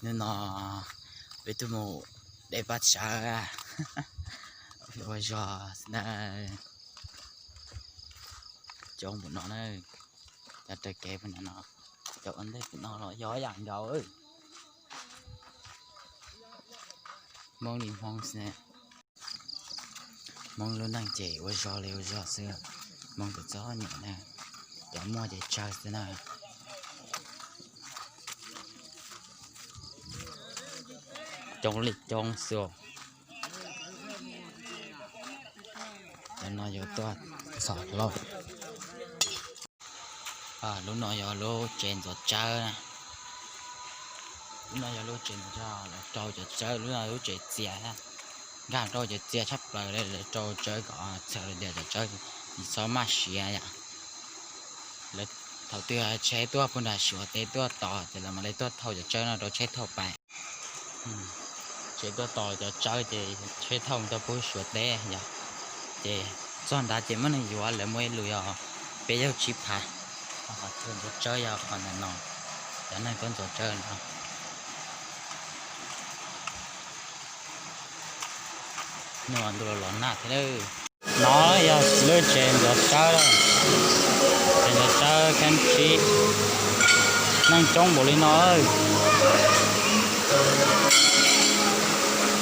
Hnub no peb tuaj mus de paj tsawb ua zog na. Coob npaum no na, cov raws kev pem no, cov ua ntej pem no los yog yam nkaus. Hmoob li Hmoob xwb. Hmoob lub neej ces ua zog li ua zog xwb. Hmoob tsis txhob nyiam na, cov muaj ces tsawg xwb na. Coob li coob xwb. Cov no yuav tuaj txhom lauj. Lub no yog lub tsev ntxuav tsawb na. Lub no yog lub tsev ntxuav tsawb, lawv rau cov tsawb, lub no lub tsev txias na. Nkag rau cov txias tshaj plaws li, lawv rau tsawb kom txhawm tias cov tsawb tsis txhob maj siav yom. Lawv thaum twg tsheb tuaj puag nram Suav teb tuaj tos ces lawv mam li tuaj thauj cov tsawb no rau tsheb thauj pais. Tsheb tuaj tos cov tsawb ces tsheb thauj tuaj pub Suav teb yom. Ces txog nrad ces muab nws yuav, lawv muaj ib lus yog peb caug tsib phav. Qhov tuaj ntxuav tsawb yog qhov ntawm no, cov neeg tuaj ntxuav tsawb no. Nws ntuj los nag thiab lawm. No yog lub tsev ntxuav tsawb, tsev ntxuav tsawb kheeb tsib. Neeg coob npaum li no.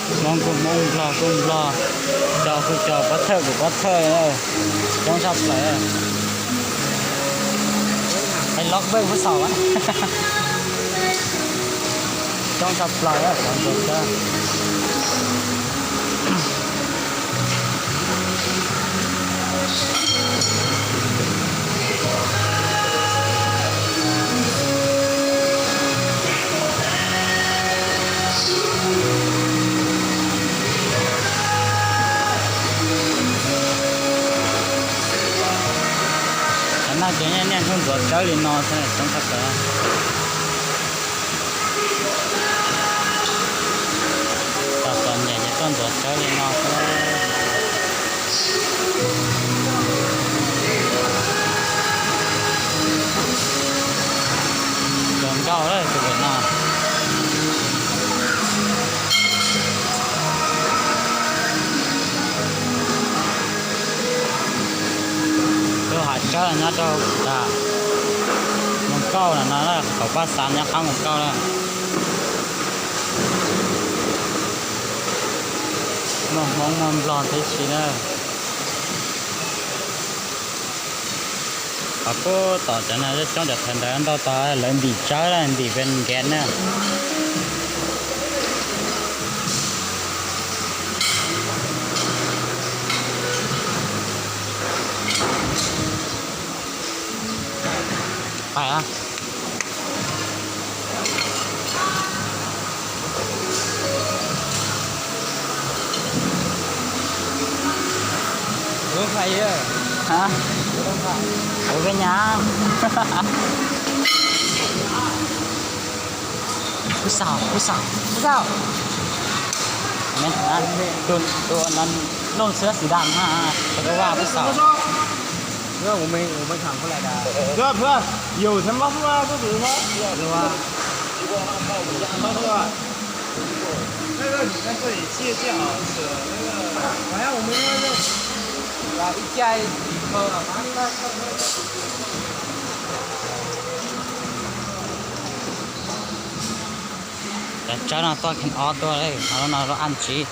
Hmoob kuj Hmoob, Nplog kuj Nplog, cov kuj cov, pov thawj kuj pov thawj, coob tshaj plaws. Hais loj pej puag saum, coob tshaj plaws cov ntxuav tsawb. Cov no ces niaj hnub ntxuav tsawb li no xwb, coob tshaj plaws. Txom txom nyem ces tuaj ntxuav tsawb li no xwb. Zoo nkauj lawm tus pem no. Lub hav tsawb nyob rau nram Mus Kauj no, kaum paj xav nyob qab Mus Kauj na. Muaj Hmoob muaj Nplog tib si na. Qhov pub tom cov no coob cov thawv ntawd ntau tod lawv ntim tsawb, ntim ve nkev na. Pais a. Ua pais a. Ua pais nyab. Pub xaum, pub xaum, pub xaum. Tus no noj xwb xis das na, rau koj vaj pub xaum. 哥，哥，有什么话都别说。是吧？那个你在这里借借好使，那个好像我们那个 Là ib chai xim kho. Cov tsawb no tuaj kheev ob tuaj, no lub ab ntsis.